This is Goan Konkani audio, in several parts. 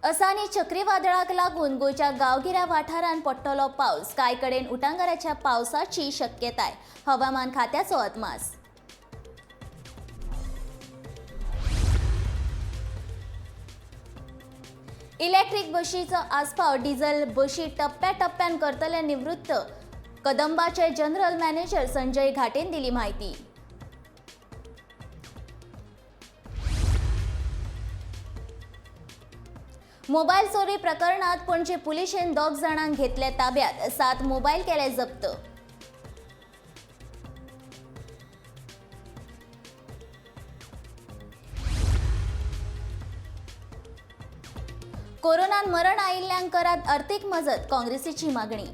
असानी चक्रीवादळाक लागून गोंयच्या गांवगिऱ्या वाठारांत पडटलो पावस. कांय कडेन उटांगाराच्या पावसाची शक्यताय. हवामान खात्याचो अदमास. इलेक्ट्रीक बशीचो आस्पाव डिझल बशी टप्प्याटप्प्यान करतले निवृत्त. कदंबाचे जनरल मॅनेजर संजय घाटेन दिली माहिती. मोबायल चोरी प्रकरणात पणजे पुलिशेन 2 जाणांक घेतले ताब्यात. 7 मोबायल केले जप्त. कोरोनान मरण आयिल्ल्यांक करात अर्थीक मजत, काँग्रेसीची मागणी.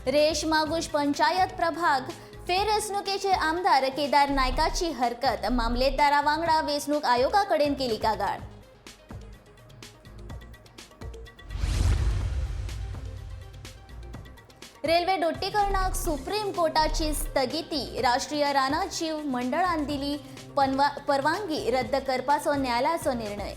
रेश मागूश पंचायत प्रभाग फेरवेचणुकेचे आमदार केदार नायकाची हरकत. मामलेदारा वांगडा वेंचणूक आयोगाकडेन केली कागाळ. रेल्वे दोट्टीकरणाक सुप्रीम कोर्टाची स्थगिती. राष्ट्रीय रानाजीव मंडळान दिली परवानगी रद्द करपाचो न्यायालयाचो निर्णय.